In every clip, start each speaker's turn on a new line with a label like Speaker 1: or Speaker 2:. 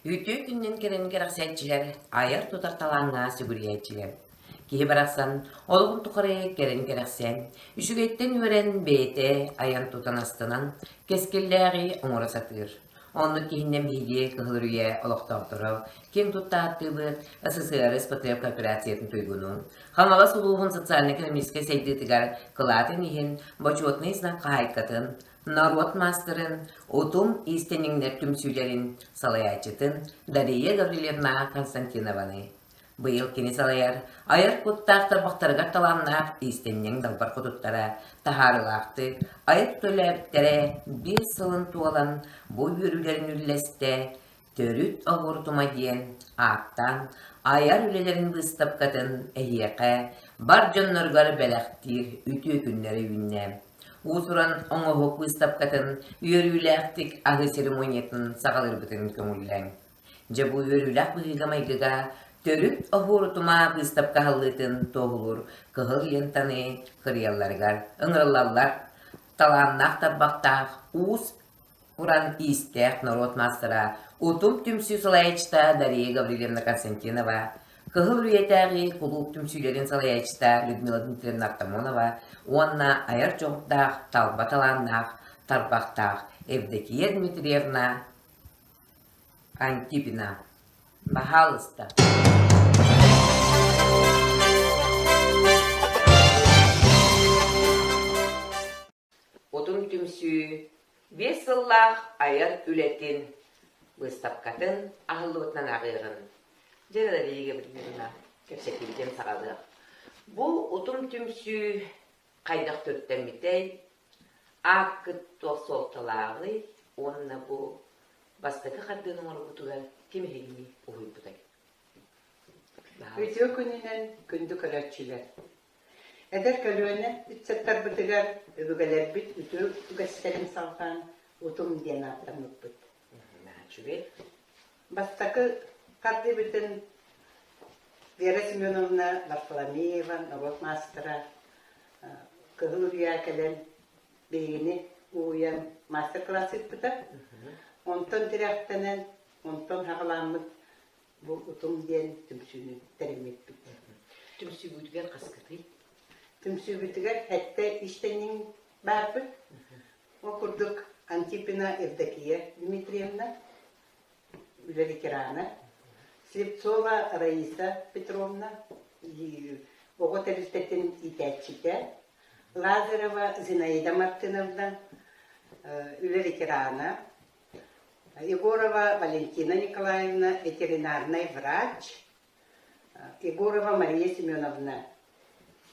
Speaker 1: Үтүө күнүнэн кэлэн кэрэхсээччилэр, айар-тутар талааҥҥа сүгүрүйээччилэр. Киһи барахсан олоҕун тухары кэлэн кэрэхсээн, үчүгэйтэн үөрэн бэйэтэ айан-тутан астынан, кэскиллээҕи оҥоро сатыыр. Оннук киһинэн биһиги Кыһыл Үрүйэ олохтоохторо киэҥ тутта ааттыыбыт СССР СПТ кооперациятын туйгунун, Хаҥалас улууһун социально-экономическай сайдыытыгар кылаатын иһин Бочуотунай знак хаһаайкатын, норуот маастарын, Утум иистэнньэҥнэр түмсүүлэрин салайааччытын Дария Гаврильевна Константинованы. Быйыл кини салайар айар куттаах тарбахтарыгар талааннаах иистэнньэҥ далбар хотуттара таһаарыылаахтык айар төлөөбүттэрэ биир сылын туолан бу үөрүүлэрин үллэстэ Төрүт оһуор-тума диэн ааттаан айар үлэлэрин быыстапкатын эһиэхэ бар дьонноругар бэлэхтиир үтүө күннэрэ үүннэ. Уус-уран оҥоһук быыстапкатын үөрүүлээхтик аһыы церемониятын саҕалыырбытын көҥүллээҥ. Дьэ бу үөрүүлээх быһыыга-майгыга төрүт оһуор-утума быыстапка аһыллыытын туоһулуур кыһыл лентаны кырыйалларыгар ыҥырыллаллар. Талааннаах тарбахтаах уус уран иистээх норуот маастара Утум түмсүү салайааччыта Дария Гаврильевна Константинова, Кыһыл Үрүйэтээҕи кулууп түмсүүлэрин салайааччыта Людмила Дмитриевна Артамонова уонна айар дьоҕурдаах, талба талааннаах, тарбахтаах Евдокия Дмитриевна Антипина. Баһаалыста. Утум түмсүү биэс сыллаах айар үлэтин быыстапкатын аһыллыбытынан ааҕыаҕын. Дьэ, Дария Гаврильевна, кэпсэтиибитин саҕалыах. Бу утум түмсүү хайдах төрүттэммитэй, ааккыт туох суолталааҕый уонна бу бастакы хардыыны оҥорбутугар ким эһигини уһуйбутай?
Speaker 2: Үтүө күнүнэн күндү көрөөччүлэр! Эдэр көлүөнэ ыччаттарбытыгар өбүгэлэрбит үтүө үгэстэрин салҕаан утум диэн ааттаммыппыт.
Speaker 1: Үчүгэй.
Speaker 2: Бастакы хардыыбытын Вера Семеновна Варфоломеева норуот маастара Кыһыл Үрүйэ кэлэн биһигини уһуйан мастер-класс ыыппыта. Онтон тирэхтэнэн, онтон саҕалааммыт Бу Утум диэн түмсүүнү тэриммиппит.
Speaker 1: Түмсүүгүтүгэр хаскытый?
Speaker 2: Түмсүүбүтүгэр сэттэ иистэнньэҥ баарбыт. Ол курдук Антипина Евдокия Дмитриевна, үлэ ветерана, Слепцова Раиса Петровна, оҕо тэрилтэтин иитээччитэ, Лазарева Зинаида Мартыновна, үлэ ветерана, Егорова Валентина Николаевна ветеринарнай врач, Егорова Мария Семеновна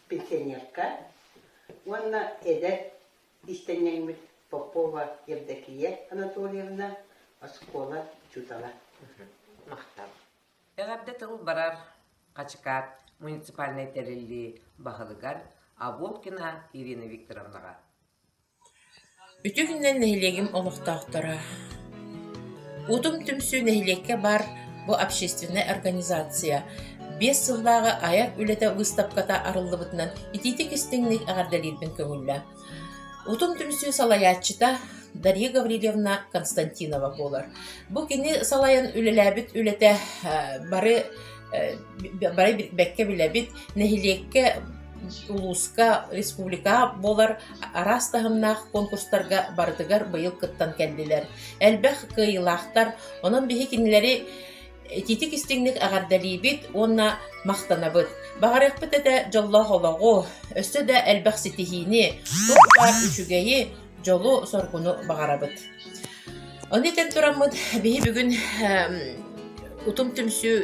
Speaker 2: пенсионерка уонна эдэр иистэнньэҥмит Попова Евдокия Анатольевна оскуола учуутала.
Speaker 1: Махтал. Эҕэрдэ тыл барар Хачыкаат муниципальнай тэриллии баһылыгар Аболкина Ирина Викторовнаҕа.
Speaker 3: Үтүө күнүнэн нэһилиэгим олохтоохторо! Утум түмсүү нэһилиэккэ баар бу общественнай организация биэс сыллааҕы айар үлэтэ выставката арыллыбытынан итиитик-истиҥник эҕэрдэлиирбин көҥүллээ. Утум түмсүү салайааччыта Дарья Гаврильевна Константинова буолар. Бу кини салайан үлэлээбит үлэтэ бары бары бэккэ билэбит, нэһилиэккэ улууска, республикаҕа буолар араас таһымнаах конкурстарга барытыгар быйыл кыттан кэллилэр. Элбэх кыайыылаахтар, онон биһи кинилэри итиитик истиҥник эҕэрдэлиибит уонна махтанабыт. Баҕарыахпыт этэ дьоллоох олоҕу, өссө да элбэх ситиһиини, туох баар үчүгэйи, дьолу-соргуну баҕарабыт. Ону этэн тураммыт, биһи бүгүн Утум түмсүү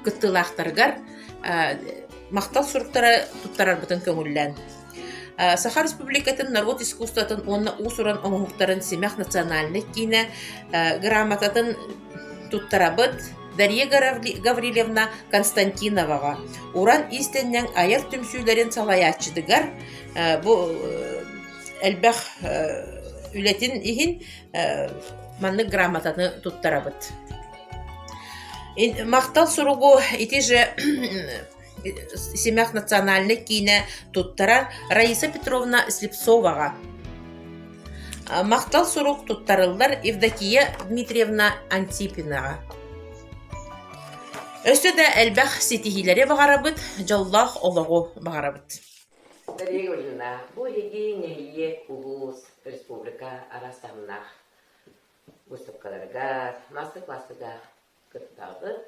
Speaker 3: кыттыылаахтарыгар махтал суруктары туттарарбытын көҥүллээн. Саха Республикатын норуот искусствотын уонна уус-уран оҥоһуктарын Симэх национальнай киинэ грамотатын туттарабыт Дарья Гаврильевна Константиноваҕа, уран иистэнньэҥ айар түмсүүлэрин салайааччытыгар бу элбэх үлэтин иһин маннык грамотаны туттарабыт. Махтал суругу ити же Симэх национальнай киинэ туттарар Раиса Петровна Слепцоваҕа. Махтал сурук туттарыллар Евдокия Дмитриевна Антипинаҕа. Өссө да элбэх ситиһиилэри баҕарабыт, дьоллоох олоҕу баҕарабыт.
Speaker 1: Дария Гавриловна, бу эһиги нэһилиэк, улуус, республика араас таһымнаах выставкаларыгар, маастар-кылаастарга кыттаҕыт.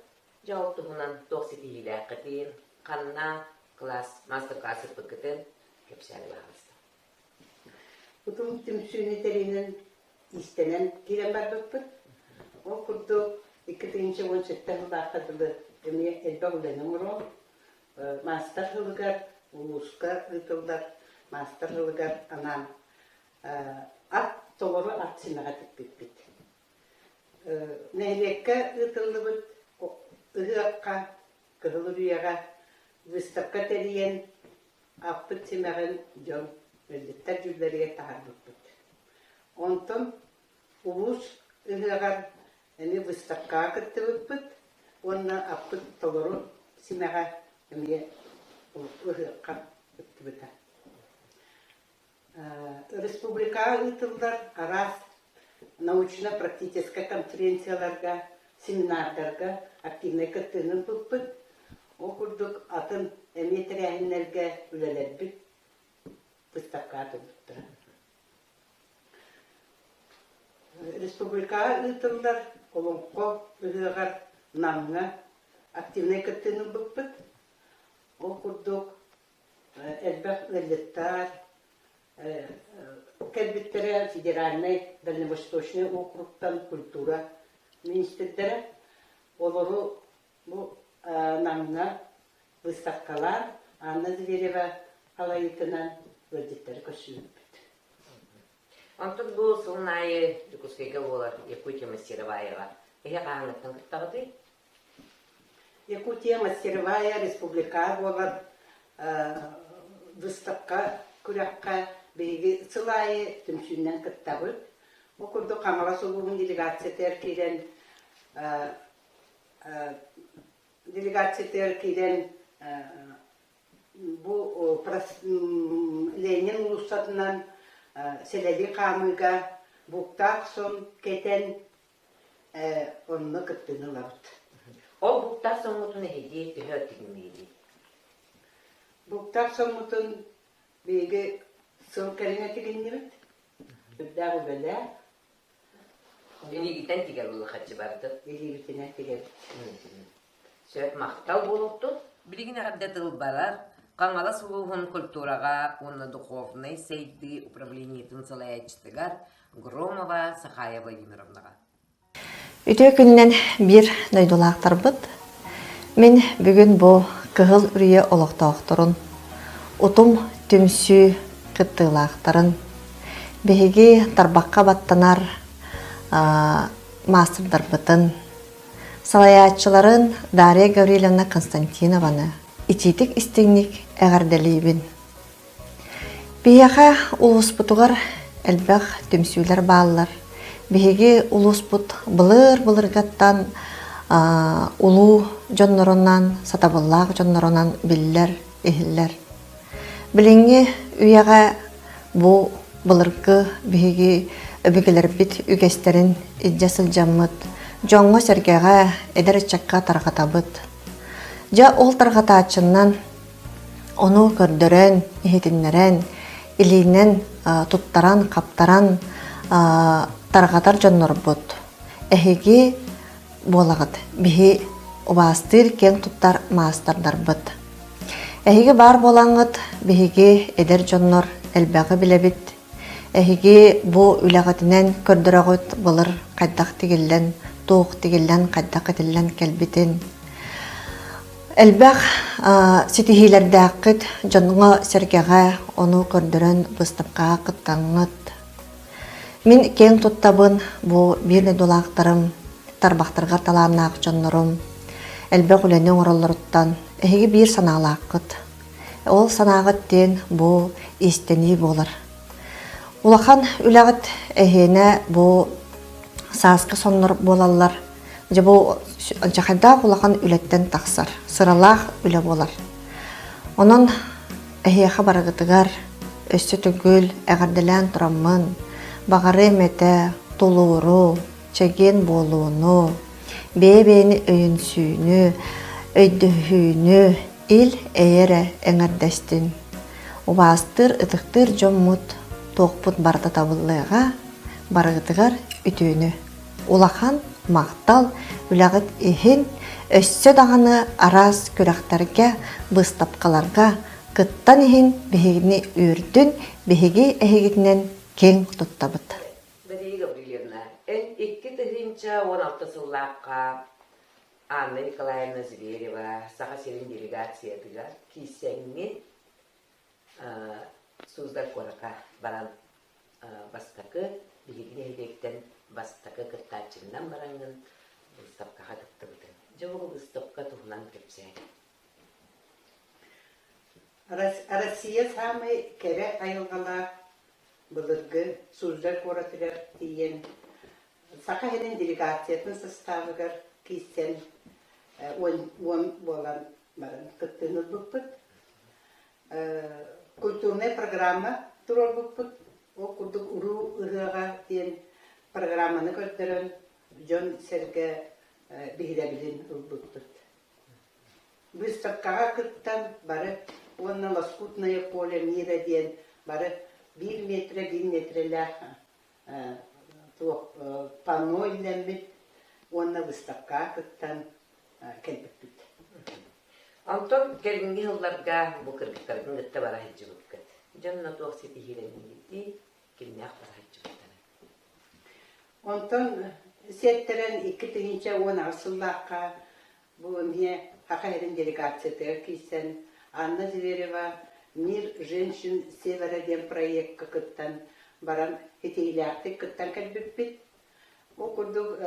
Speaker 1: Дьэ ол туһунан туох ситиһиилээххитин, ханна кылаас, маастар-кылаас ыыппыккытын кэпсээн баҕаласта.
Speaker 2: Утум түмсүүнү тэринэн, иистэнэн киирэн барбыппыт. Ол курдук 2017 сыллаахха дылы эмиэ элбэх үлэни оҥорон, маастар сылыгар улууска ыытыллар маастар сылыгар анаан ат толору ат симэҕэ тикпиппит. Нэһилиэккэ ыытыллыбыт ыһыахха Кыһыл Үрүйэҕэ выставка тэрийэн аппыт симэҕин дьон ыалдьыттар дьүүллэригэр таһаарбыппыт. Онтон улуус ыһыаҕар эмиэ выставкаҕа кыттыбыппыт уонна аппыт толору симэҕэ эмиэ ыһыахха кыттыбыта. Республикаҕа ыытыллар араас научно-практическай конференцияларга, семинардарга активнай кыттыыны ылбыппыт. Ол курдук атын эмиэ тэрээһиннэргэ үлэлэрбит выставкаҕа турбуттара. Республикаҕа ыытыллар Олоҥхо ыһыаҕар Намҥа активнай кыттыыны ылбыппыт. Ол курдук элбэх ыалдьыттар кэлбиттэрэ федеральнай Дальневосточный округтан культура министрдэрэ олору бу Намҥа выставкалаан Анна Зверева салайыытынан ыалдьыттары көрсүбүппүт.
Speaker 1: Онтон бу сылын аайы Дьокуускайга буолар Якутия мастероваева эһи хаһааҥҥыттан кыттаҕытый?
Speaker 2: Якутия мастеровая республика буолар выставка күрэххэ биһиги сыл аайы түмсүүнэн кыттабыт. Ол курдук Хаҥалас улууһун делегациятыгар киирэн делегациятыгар киирэн бу Ленин уулуссатынан сэлэлии хаамыыга буктаах сон кэтэн Онно кыттыыны ылабыт.
Speaker 1: Ол буктаах соҥҥутун эһиги төһө тигинниигит?
Speaker 2: Буктаах соҥмутун биһиги сыл кэриҥэ тигиннибит. Үрдээх үлэлээх.
Speaker 1: Илиигитэн тигэр улахаччы бардын.
Speaker 2: Илиибитинэн тигэбит.
Speaker 1: Сөп махтал буолуохтун. Билигин эҕэрдэ тыл барар Хаҥалас улууһун культураҕа уонна духовнай сайдыы управлениетын салайааччытыгар Громова Сахая Владимировнаҕа.
Speaker 4: Үтүө күнүнэн биир дойдулаахтарбыт. Мин бүгүн бу Кыһыл Үрүйэ олохтоохторун, Утум түмсүү кыттыылаахтарын, биһиги тарбахха баттанар маастардарбытын, Салайааччыларын Дарья Гаврильевна Константинованы итиитик истиҥник эҕэрдэлиибин. Биһиэхэ улууспутугар элбэх түмсүүлэр бааллар. Биһиги улууспут былыр-былыргаттан улуу дьоннорунан, сатабыллаах дьоннорунан биллэр, иһиллэр. Билиҥҥи үйэҕэ Бу былыргы биһиги өбүгэлэрбит үгэстэрин илдьэ сылдьаммыт, дьоҥҥо-сэргэҕэ, эдэр ыччакка тарҕатабыт. Дьэ, ол тарҕатааччыннан ону көрдөрөн, иһитиннэрэн, илиинэн туттаран, хаптаран тарҕатар дьоннорбут. Эһиги буолаҕыт, биһи убаастыыр, киэҥ туттар маастардарбыт. Эһиги баар буолаҥҥыт, биһиги эдэр дьоннор элбэҕи билэбит. Эһиги бу үлэҕитинэн көрдөрөҕүт былыр хайдах тигиллэн, туох тигиллэн, хайдах этиллэн кэлбитин. Элбэх ситиһиилэрдээххит дьоҥҥо-сэргэҕэ ону көрдөрөн быыстапкаҕа кыттаҥҥыт. Мин киэҥ туттабын бу биир дойдулаахтарым, тарбахтаргар талааннаах дьоннорум элбэх үлэни оҥороллоруттан эһиги биир санаалааххыт. Ол санааҕыт диэн бу иистэнии буолар. Улахан үлэҕит эһиэнэ бу сааскы соннор буолаллар. Дьэ бу дьахайдаах улахан үлэттэн тахсар, сыралаах үлэ буолар. Онон Эһиэхэ барыгытыгар өссө төгүл эҕэрдэлээн тураммын, Баҕарыам этэ тулууру, чэгиэн буолууну, бэйэ-бэйэни өйөнсүүнү, өйдөһүүнү ил-эйэ эрэ эҥэрдэстин. Убаастыыр, ытыктыыр дьоммут туохпут барыта табыллыаҕа, барыгытыгар үтүөнү. Улахан махтал үлэҕит иһин өссө даҕаны араас күрэхтэргэ, быыстапкаларга кыттан иһин биһигини үөрдүн, биһиги эһигитинэн киэҥ туттабыт.
Speaker 1: Мария Гаврильевна, эн 2016 сыллаахха Анна Николаевна Зверева Саха сирин делегациятыгар киирсэҥҥин Суздаль куоракка баран бастакы биһиги нэһилиэктэн бастакы кыттааччыннан бараҥҥын быыстапкаҕа кыттыбытыҥ. Дьэ ол быыстапка туһунан кэпсээн.
Speaker 2: Россия саамай кэрэ айылҕалаах былыргы Суздаль куоратыгар тиийэн Саха сирин делегациятын састаабыгар киирсэн 10 буолан баран кыттыыны ылбыппыт. Культурнай программа туруорбуппут. Ол курдук уруу ыһыаҕа диэн программаны көрдөрөн дьон-сэргэ биһирэбилин ылбыппыт. Быыстапкаҕа кыттан бары уонна Лоскутное поле мира диэн бары биир метрэ биир метрэлээх туох панно иллэммит уонна быыстапкаҕа кыттан кэлбиппит.
Speaker 1: Онтон кэлиҥҥи сылларга бу кыргыттаргын кытта бара сылдьыбыккыт. Дьонно туох ситиһиилэннигитий, кимнээх бара сылдьыбыттарай?
Speaker 2: Онтон сиэттэрэн 2018 сыллаахха бу эмиэ Саха сирин делегациятыгар киирсэн Анна Зверева «Мир женщин Севера» диэн проекка кыттан баран ситиһиилээхтик кыттан кэлбиппит. Ол курдук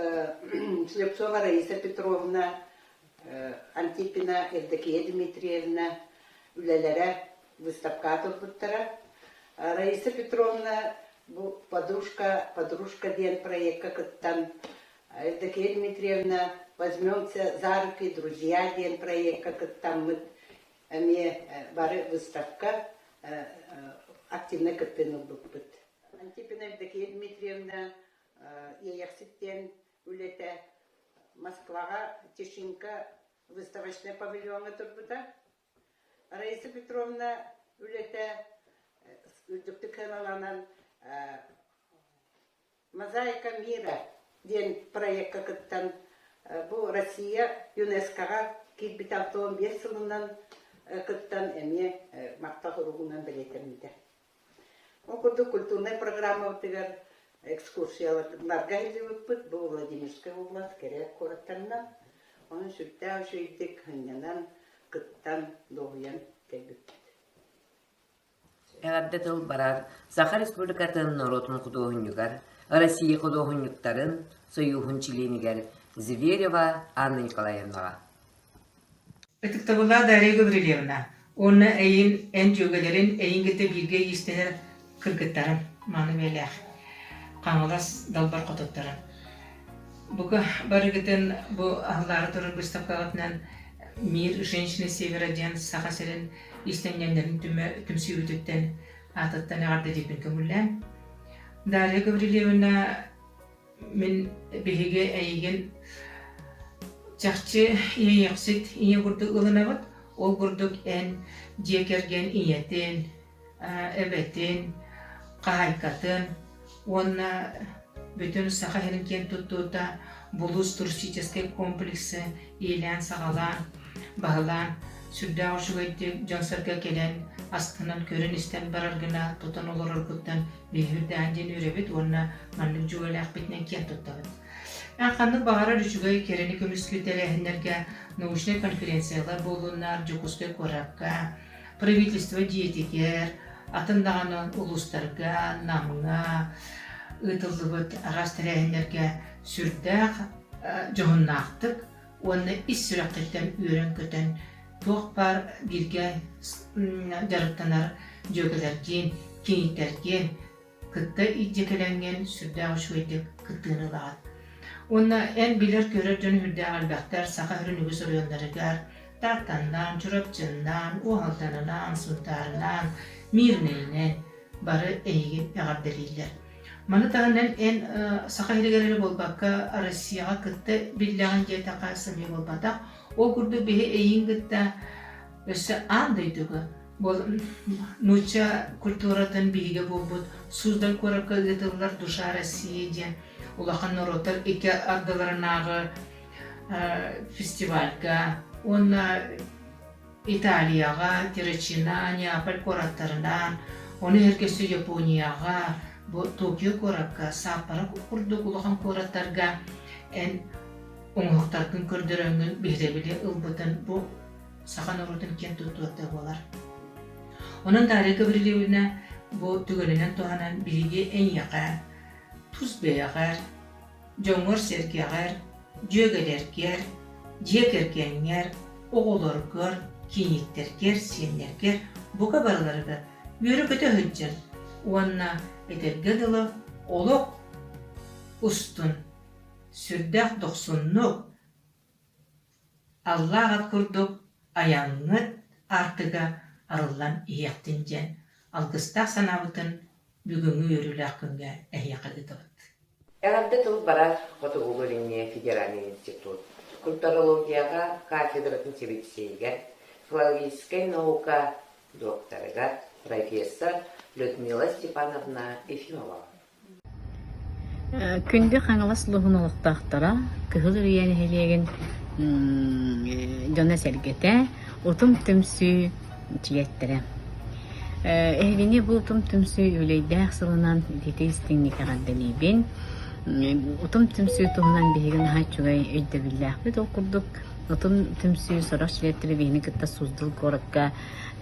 Speaker 2: Слепцова Раиса Петровна, Антипина Евдокия Дмитриевна үлэлэрэ выставкаҕа турбуттара. Раиса Петровна бу «Подружка, подружка» диэн проекка кыттан Евдокия Дмитриевна «Возьмемся за руки, друзья» диэн проекка кыттаммыт эмиэ бары выставка активнай кыттыыны ылбыппыт. Антипина Евдокия Дмитриевна Иэйэхсит диэн үлэтэ Москваҕа Тишинка выставочнай павильоҥҥа турбута. Раиса Петровна үлэтэ үрдүктүк сыаналанан «Мозаика мира» диэн проекка кыттан бу Россия ЮНЕСКО-ҕа киирбит 65 сылынан кыттан эмиэ махтал суругунан бэлиэтэммитэ. Ол курдук культурнай программабытыгар экскурсияларга сылдьыбыппыт. Бу Владимирскай область кэрэ куораттарынан. Онон сүрдээх үчүгэйдик сынньанан, кыттан, дуоһуйан кэлбиппит.
Speaker 1: Эҕэрдэ тыл барар Саха Республикатын норуотун худуоһунньугар, Россия худуоһунньуктарын Сойууһун чилиэнигэр Зверева Анна Николаевнаҕа.
Speaker 5: Ытыктабыллаах Дарья Гаврильевна уонна эйин эн дьүөгэлэрин эйин кытта бииргэ иистэһэр кыргыттарым мааны үйэлээх Хаҥалас далбар хотуттарын. Бука барыгытын бу аһыллаары турар быыстапкаҕытынан «Мир женщины Севера» диэн Саха сирин иистэнньэҥнэрин түмсүүбүтүттэн аатыттан эҕэрдэлиирбин көҥүллээн. Дарья Гаврильевна Мин биһиги эйигин чахчы иэйэхсит ийэ курдук ылынабыт. Ол курдук эн дьиэ кэргэн ийэтин, эбэтин, хаһаайкатын уонна бүтүн Саха сирин киэн туттуута Булуус туристическай комплексы иилээн-саҕалаан, баһылаан, сүрдээх үчүгэйдик дьон-сэргэ кэлэн астынан көрөн-истэн барар гына тутан олороргуттан Биһирдээн диэн үөрэбит уонна маннык дьүгэлээхпитинэн киэн туттабыт. Эн ханнык баҕарар үчүгэй кэрэни көмүскүүр тэрээһиннэргэ научнай конференциялар буоллуннар Дьокуускай куоракка, правительство дьиэтигэр, атын даҕаны улуустарга, Намҥа ыытыллыбыт араас тэрээһиннэргэ сүрдээх дьоһуннаахтык уонна ис сүрэххиттэн үөрэн-көтөн туох баар бииргэ дьарыктанар дьүөгэлэргин, кийииттэргин кытта илдьэ кэлэҥҥин сүрдээх үчүгэйдик кыттыыны ылаҕын. Уонна эн билэр-көрөр дьон сүрдээх элбэхтэр Саха сирин үгүс оройуоннарыгар Тааттаннаан, Чурапчыннаан, Уоһалданынан, Сунтаарынан, Миирнэйинэн бары эйигин эҕэрдэлииллэр. Маны таһынан эн Саха сиригэр эрэ буолбакка Россияҕа кытта биллэҕин диэтэххэ сымыйа буолбатах. Ол курдук биһи эйиин кытта өссө аан дойдуга нуучча культуратын биһигэ буолбут Суздаль куоракка ыытыллар «Душа России» диэн улахан норуоттар икки ардыларынааҕы фестивальга уонна Италияҕа, Террачина, Неаполь куораттарынан, ону сэргэ өссө Японияҕа, бу Токио куоракка, Саппоро курдук улахан куораттарга эн оҥоһуктаргын көрдөрөҥҥүн биһирэбили ылбытын бу саха норуотун киэн туттуота буолар. Онон Дарья Гаврильевна бу түгэнинэн туһанан биһиги эйиэхэ тус бэйэҕэр, дьоҥҥор-сэргэҕэр, дьүөгэлэргэр, дьиэ кэргэҥҥэр, оҕолоргор, кийииттэргэр, сиэннэргэр бука барыларыгар үөрэ-көтө сылдьан уонна этэргэ дылы олох устун сүрдээх дохсуннук Аллаах ат курдук айаҥҥыт аартыга арыллан иһиэхтин диэн алгыстаах санаабытын бүгүҥҥү үөрүүлээх күҥҥэ эһиэхэ ыытабыт.
Speaker 1: Эҕэрдэ тыл барар Хотугулуу-Илиҥҥи федеральнай институт культурологияҕа кафедратын сэбиэдиссэйигэр, филологическай наука докторыгар, профессор Людмила Степановна Ефимоваҕа.
Speaker 6: Күндү Хаҥалас улууһун олохтоохторо, Кыһыл Үрүйэ нэһилиэгин дьоно-сэргэтэ, Утум түмсүү чилиэттэрэ. Эһигини бу Утум түмсүү үбүлүөйдээх сылынан итии истиҥник эҕэрдэлиибин. Утум түмсүү туһунан биһиги наһаа үчүгэй өйдөбүллээхпит. Ол курдук Утум түмсүү сорох чилиэттэрэ биһигини кытта Суздал куоракка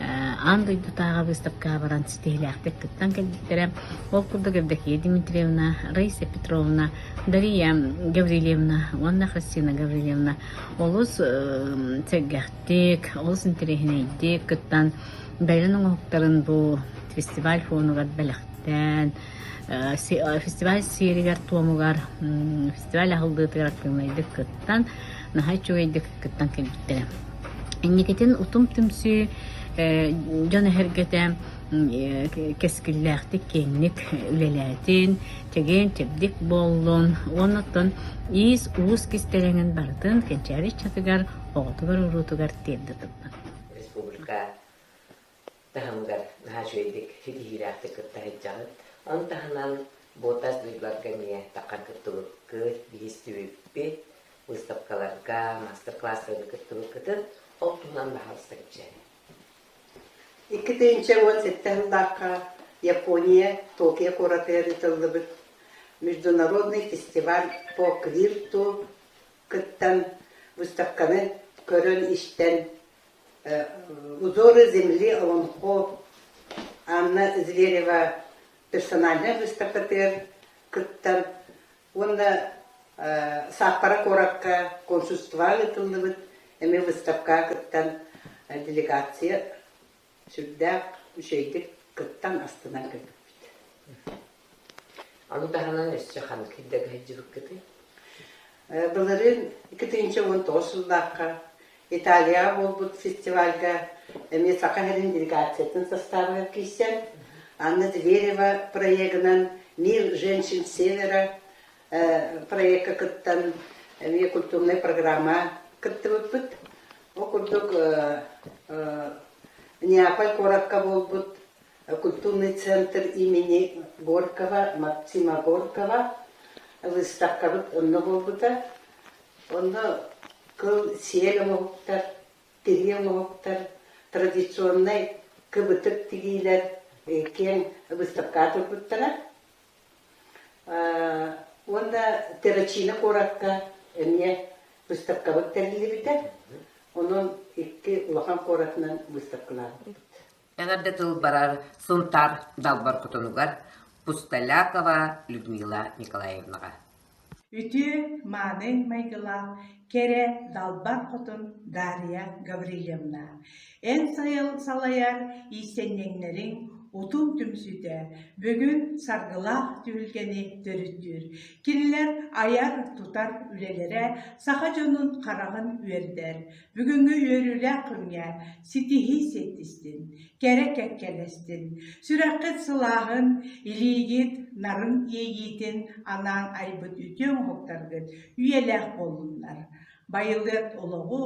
Speaker 6: аан дойдутааҕы быыстапкаҕа баран ситиһиилээхтик кыттан кэлбиттэрэ. Ол курдук Евдокия Дмитриевна, Раиса Петровна, Дария Гаврильевна уонна Христина Гаврильевна олус сэргэхтик, олус интэриэһинэйдик кыттан бэйэлэрин оҥоһуктарын бу фестиваль фонугар бэлэхтээн, фестиваль сиэригэр-туомугар, фестиваль аһыллыытыгар актыыбынайдык кыттан, наһаа үчүгэйдик кыттан кэлбиттэрэ. Инникитин утум түмсүү дьон эһэргэтэ кэскиллээхтик киэҥник үлэлээтин, чэгиэн-чэбдик буоллун уонна оттон иис-уус кистэлэҥин барытын кэнчээри ыччатыгар, оҕотугар-уруутугар тиэрдэ турдун.
Speaker 1: Республика таһымыгар наһаа үчүгэйдик ситиһиилээхтик кытта сылдьаҕыт. Ону таһынан бу тас дойдуларга эмиэ таххан кыттыбыккыт, биһистибиппит, выставкаларга, мастер-класстарга кыттыбыккытын ол туһунан баһаалыста кэпсээн.
Speaker 2: 2017 сыллаахха Япония Токио куоратыгар ыытыллыбыт Международный фестиваль по квирту кыттан выставканы көрөн-истэн «Узоры земли Олонхо» Анна Зверева персональнай выставкатыгар кыттан уонна Сааппара куоракка консульство ыытыллыбыт эмиэ выставкаҕа кыттан делегация сүрдээх үчүгэйдик кыттан астынан кэлбиппит.
Speaker 1: Ону таһынан өссө ханнык сирдэргэ сылдьыбыккытый?
Speaker 2: Былырыын 2019 сыллаахха Италияҕа буолбут фестивальга эмиэ Саха сирин делегациятын састаабыгар киирсэн, Анна Зверева проегынан «Мир женщин Севера» проекка кыттан эмиэ культурнай программа кыттыбыппыт. Ол курдук Неаполь куоракка буолбут культурный центр имени Горького, Максима Горького выставкабыт онно буолбута. Онно кыл сиэл оҥоһуктар, тирии оҥоһуктар, традиционнай кыбытык тигиилэр киэҥ выставкаҕа турбуттара. Уонна Террачина куоракка эмиэ выставкабыт тэриллибитэ. Онон икки улахан куоратынан выставкалаабыппыт.
Speaker 1: Эҕэрдэ тыл барар Сунтаар Далбар хотонугар Пустолякова Людмила Николаевнаҕа.
Speaker 7: Үтүө, мааны майгылаах, кэрэ далбар хотун Дарья Гаврильевна, эн салайар иистэнньэҥнэриҥ, Утум түмсүүтэ бүгүн саргылаах түһүлгэни төрүттүүр. Кинилэр айар-тутар үлэлэрэ саха дьонун хараҕын үөрдэр. Бүгүҥҥү үөрүүлээх күҥҥэ ситиһии сиэттистин, кэрэ кэккэлэстин, сүрэххит сылааһын, илиигит нарын иэйиитин анаан айбыт үтүө оҥоһуктаргыт үйэлээх буоллуннар. Байылыат олоҕу,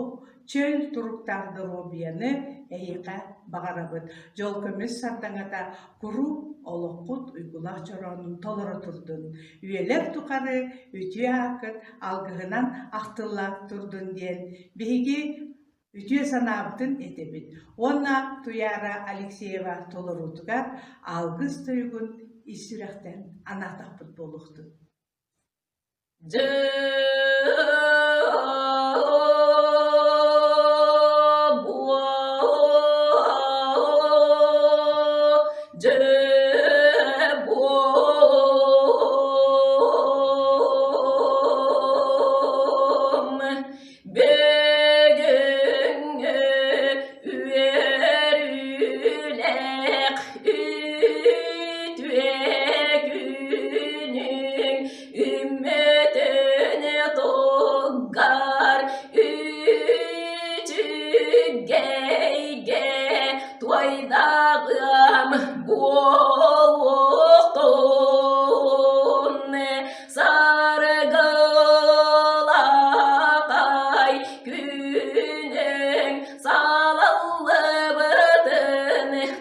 Speaker 7: чөл туруктаах доруобуйаны эһиэхэ баҕарабыт. Дьол көмүс сардаҥата куруук олоххут уйгулаах чороонун толоро турдун. Үйэлэр тухары үтүө ааккыт алгыһынан ахтылла турдун диэн биһиги үтүө санаабытын этэбит уонна Туйаара Алексеева толоруутугар алгыс тойугун ис сүрэхтэн анаатахпыт буолуохтун.
Speaker 8: Бүгүҥҥү үөрүүлээх үтүө күнүҥ үммүтүн туггар үчүгэйгэ туойдаҕым буолуохтун Саргылатай күнүҥ салаллыбытын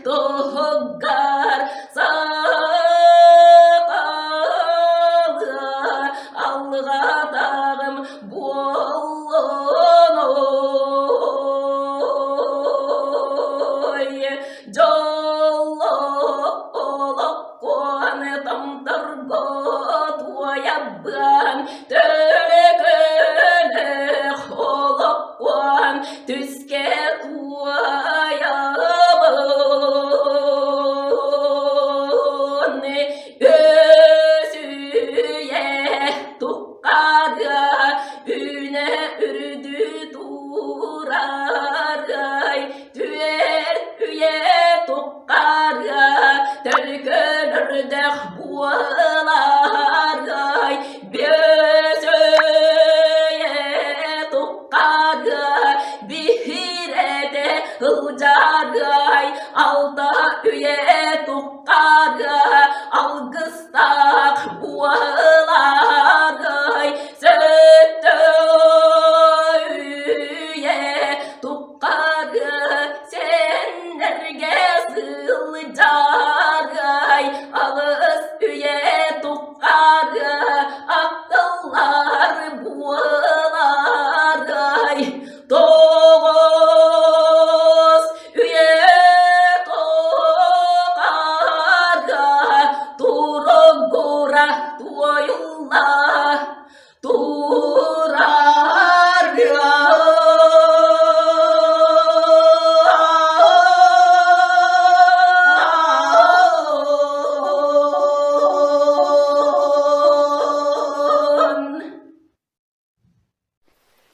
Speaker 8: туһугар сахалы алҕатаҕым буоллун ой дьоллоох олоххун томторго туойабын төлөкөлөх олоххун түскэ туойабын өсүйэ туххарга үүнэ үрдү турарай түөрт үйэ туххарга төлкөлөрдөөх буоларгай бөсөйө туххарга биһирэтэ ылдьаргай алта үйэ туххарга алгыстаах буоларгай сөттө үйэ туххарга сэннэргэ сылдьаргай алыс үйэ туххарга ахтыллар буоларгай тоҕус үйэ туххарга туругура туойулла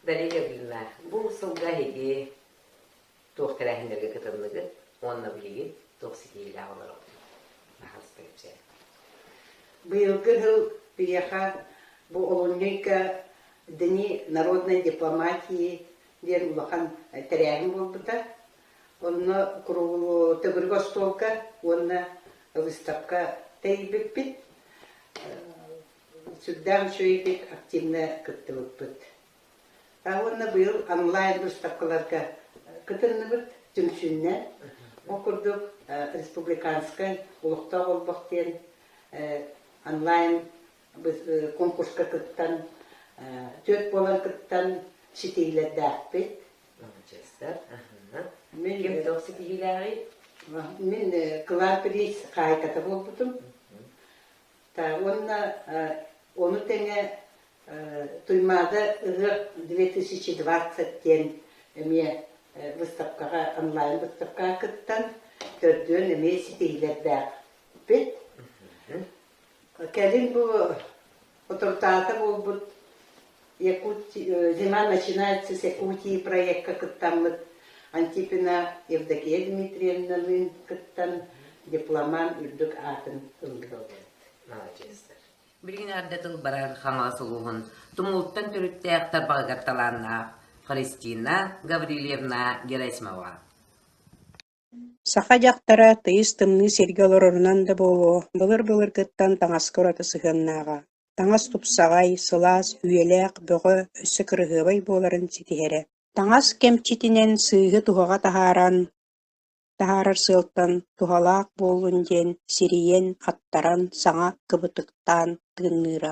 Speaker 1: Дария Гавриловна, бу сылга эһиги туох тэрээһиннэргэ кытынныгыт уонна билигин туох ситиһиилээх олороҕут? Баһаалыста кэпсээ.
Speaker 2: Быйылгы сыл биһиэхэ бу олунньу ыйга Дни народной дипломатии диэн улахан тэрээһин буолбута. Онно төгүрүк остуолга уонна выставка тэрийбиппит. Сүрдээх үчүгэйдик активно кыттыбыппыт. Уонна быйыл онлайн выставкаларга кытынныбыт түмсүүннэн. Ол курдук республиканскай олохтоох олбох диэн онлайн конкурска кыттан, түөрт буолан кыттан ситиһиилэрдээхпит.
Speaker 1: Маладьыастар. Мин ким туох ситиһиилээҕий?
Speaker 2: Мин кылаан приз хаһаайката буолбутум. Уонна ону тэҥэ Туймаада ыһыах 2020 диэн эмиэ выставкаҕа онлайн выставкаҕа кыттан төрдүөн эмиэ ситиһиилэрдээхпит. Кэлин бу соторутааҕыта буолбут Зима начинается с Якутии проекка кыттаммыт Антипина Евдокия Дмитриевналыын кыттан. дипломант үрдүк аатын ыллыбыт.
Speaker 1: Маладьыастар. Билигин эҕэрдэ тыл барар Хаҥалас улууһун Тумултан төрүттээх тарбаҕыгар талааннаах Христина Гаврильевна Герасимова.
Speaker 9: Саха дьахтара тыйыс тымныы сиргэ олорорунан да буолуо, былыр-былыргыттан таҥаска ураты сыһыаннааҕа. Таҥас тупсаҕай, сылаас, үйэлээх, бөҕө, өссө кыраһыабай буоларын ситиһэрэ. Таҥас кэмчитинэн сыыһы туһаҕа таһааран, таһаарар сыалтан туһалаах буоллун диэн сирийэн, аттаран, саҥа кыбытыктаан тыынныыра.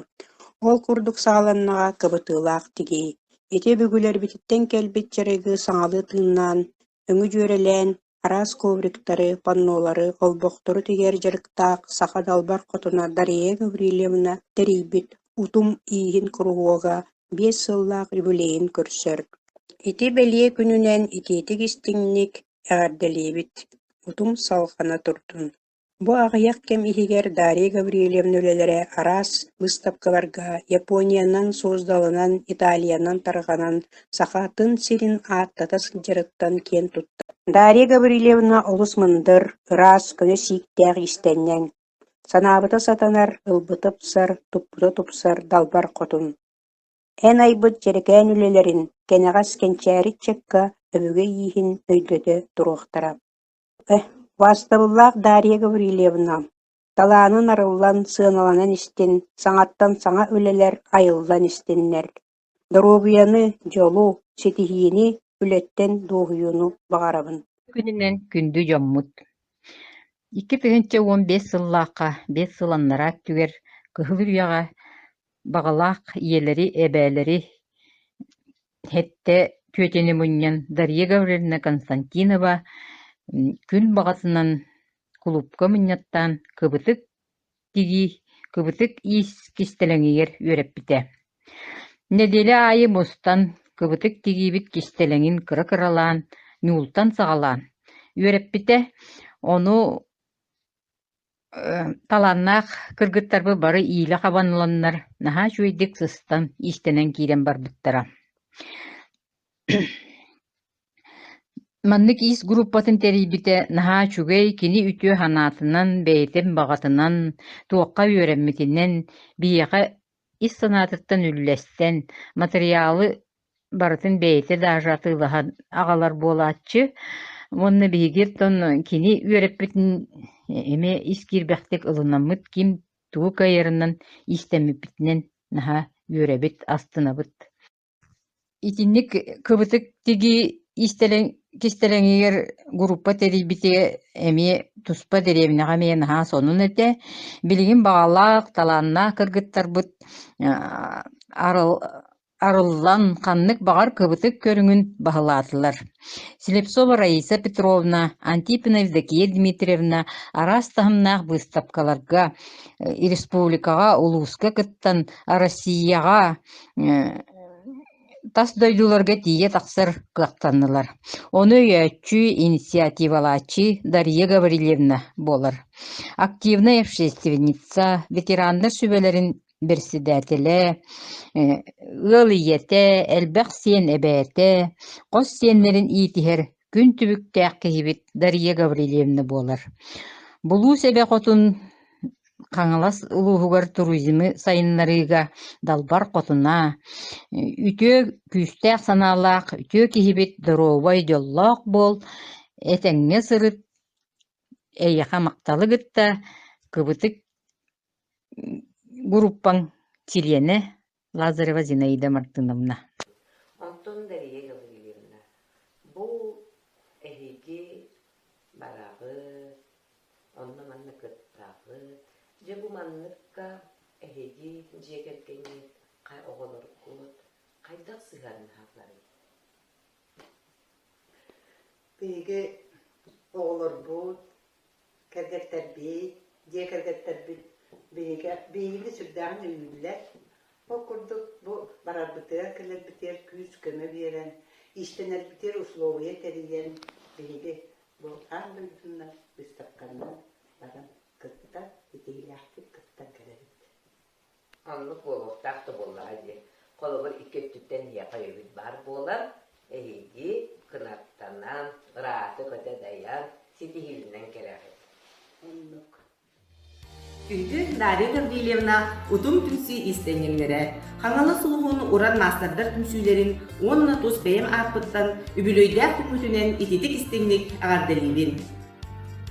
Speaker 9: Ол курдук саҕаланнаҕа кыбытыылаах тигии. Ити өбүгэлэрбититтэн кэлбит дьарыгы саҥалыы тыыннаан, өҥү дьүөрэлээн, араас ковриктары, паннолары, олбохтору тигэр дьарыктаах саха далбар хотуна Дария Гаврильевна тэрийбит «Утум ииһин куруһуога» 5 сыллаах юбилейын көрсөр. Ити бэлиэ күнүнэн итиитик-истиҥник эҕэрдэлиибит, утум салҕана турдун. Бу аҕыйах кэм иһигэр Дарья Гаврильевна үлэлэрэ араас быыстапкаларга Япониянан, Суздалынан, Италиянан тарҕанан, сахатын сирин ааттата сылдьарыттан киэн туттар. Дарья Гаврильевна олус мындыр, ыраас, көнө сииктээх иистэнньэҥ. Санаабыта сатанар, ылбыта ыпсар, туппута тупсар далбар хотун. Эн айбыт дьэрэкээн үлэлэрин кэнэҕэс кэнчээри ыччакка өбүгэ ииһин өйдөтө туруохтара. Убаастабыллаах Дарья Гаврильевна, талаанын арыллан, сыаналанан истин, саҥаттан саҥа үлэлэр айыллан истиннэр. Доруобуйаны, дьолу, ситиһиини, үлэттэн дуоһуйууну баҕарабын.
Speaker 10: Күнүнэн күндү дьоммут! 2015 сыллаахха 5 сыл аннараа өттүгэр Кыһыл Үрүйэҕэ баҕалаах ийэлэри, эбээлэри Сэттэ түөтэни мунньан Дарья Гаврильевна Константинова күн баҕатынан кулуупка мунньаттаан кыбытык тигии, кыбытык иис кистэлэҥигэр үөрэппитэ. Нэдиэлэ аайы мустан кыбытык тигиибит кистэлэҥин кыра-кыралаан, ньуултан саҕалаан үөрэппитэ. Ону Талааннаах кыргыттарбыт бары иилэ хабан ыланнар, наһаа үчүгэйдик сыстан, иистэнэн киирэн барбыттара. Маннык иис группатын тэрийбитэ наһаа үчүгэй, кини үтүө санаатынан, бэйэтин баҕатынан, туохха үөрэммитинэн, биһиэхэ ис санаатыттан үллэстэн, матырыйаалы барытын бэйэтэ даже атыылаһан аҕалар буолааччы. Уонна биһиги оттон кини үөрэппитин эмиэ ис киирбэхтик ылынаммыт, ким тугу кыайарынан иистэммиппитинэн наһаа үөрэбит, астынабыт. Итинник кыбытык тигии иистэлэҥ кистэлэҥигэр группа тэрийбитэ эмиэ туспа дэриэбинэҕэ эмиэ наһаа сонун этэ. Билигин баҕалаах, талааннаах кыргыттарбыт арыл арыллан, ханнык баҕар кыбытык көрүҥүн баһылаатылар. Слепцова Раиса Петровна, Антипина Евдокия Дмитриевна араас таһымнаах быыстапкаларга республикаҕа, улууска кыттан, Россияҕа тас дойдуларга тиийэ тахсар кыахтаннылар. Ону өйөөччү, инициативалааччы Дария Гаврильевна буолар. Активнай общественница, ветераннар сүбэлэрин бэрэссэдээтэлэ, ыал ийэтэ, элбэх сиэн эбээтэ, хос сиэннэрин иитиһэр күн түбүктээх киһибит Дария Гаврильевна буолар. Булуус эбэ хотун Хаҥалас улууһугар туризмы сайыннарыыга далбар хотуна, үтүө күүстээх санаалаах үтүө киһибит доруобай дьоллоох буол, этэҥҥэ сырыт, эйиэхэ махталы кытта кыбытык Группаҥ чилиэнэ Лазарева Зинаида Мартыновна.
Speaker 1: Онтон Дария Гаврильевна, бу эһиги бараҕыт, онно-манна кыттаҕыт, дьэ бу манныкка эһиги дьиэ кэргэҥҥит, оҕолоргут хайдах сыһыаннаһалларый?
Speaker 2: Биһиги оҕолорбут, кэргэттэрбит, дьиэ кэргэттэрбит биһиги биһигини сүрдээҕин өйүүллэр. Ол курдук бу барарбытыгар кэлэрбитигэр күүс-көмө биэрэн, иистэнэрбитигэр условия тэрийэн биһиги бу аан дойдунан быыстапканан баран кытта итиилээхтик кыттан кэлэбит.
Speaker 1: Оннук буолуохтаах да буоллаҕа дии. Холобур, икки өттүттэн эһиэхэ өйөбүл баар буолар. Эһиги кынаттанан, ыраата көтө дайан, ситиһиилэнэн кэлэҕит.
Speaker 11: Дарья Гаврильевна Утум түмсүү иистэнньэҥнэрэ, Хаҥалас улууһун уран маастардар түмсүүлэрин уонна тус бэйэм ааппыттан үбүлүөйдээх күммүтүнэн ититик истиҥник эҕэрдэлиибин.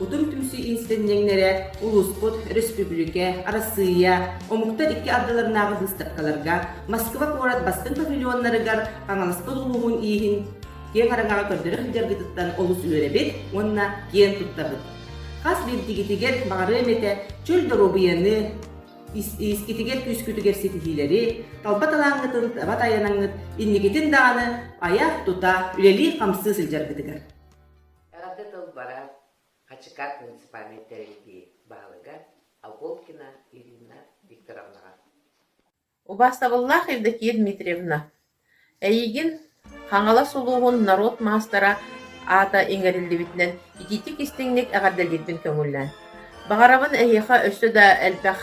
Speaker 11: Утум түмсүү иистэнньэҥнэрэ улууспут, өрөспүүбүлүкэ, Арассыыйа, омуктар икки ардыларынааҕы быыстапкаларга, Москва куорат бастыҥ павильоннарыгар Хаҥаласпыт улууһун ииһин киэҥ араҥаҕа көрдөрө сылдьаргытыттан олус үөрэбит уонна киэн туттабыт. Хас биирдигитигэр баҕарыам этэ чөл доруобуйаны, искитигэр күүскүтүгэр ситиһиилэри, талба талааҥҥытын таба тайанаҥҥыт инникитин даҕаны айа-тута, үлэлии-хамсыы сылдьаргытыгар.
Speaker 1: Эҕэрдэ тыл барар Хачыкаат муниципальнай тэриллии баһылыга Аголкина Ирина Викторовнаҕа.
Speaker 3: Убаастабыллаах Евдокия Дмитриевна, эйигин Хаҥалас улууһун норуот маастара аата иҥэриллибитинэн итиитик-истиҥник эҕэрдэлиирбин көҥүллээн. Баҕарабын эһиэхэ өссө да элбэх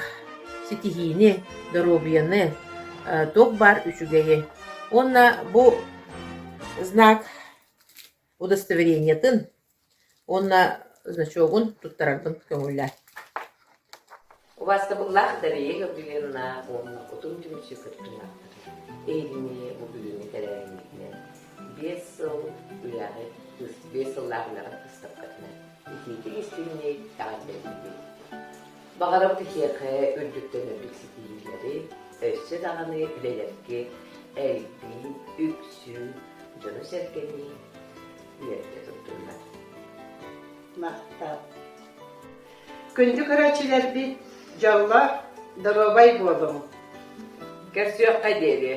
Speaker 3: ситиһиини, доруобуйаны, туох баар үчүгэйи уонна бу знак удостоверениетын уонна значогун туттарарбын көҥүллээ.
Speaker 1: Убаастабыллаах Дария Гаврильевна уонна Утум түмсүү кыттыылаахтара эһигини бу бүгүҥҥү тэрээһиҥҥитинэн 5 сыл үлэҕит 5 сыллаах үлэҕит быыстапкатынан итиитик-истиҥник эҕэрдэлиибит. Баҕарабыт эһиэхэ үрдүктэн үрдүк ситиһиилэри, өссө даҕаны үлэлэргэ элбии, үксүү, дьону-сэргэни үөрдэ туттуннар.
Speaker 2: Махтал. Күндү көрөөччүлэрбит, дьоллоох, доруобай буолуҥ!
Speaker 1: Көрсүөххэ диэри!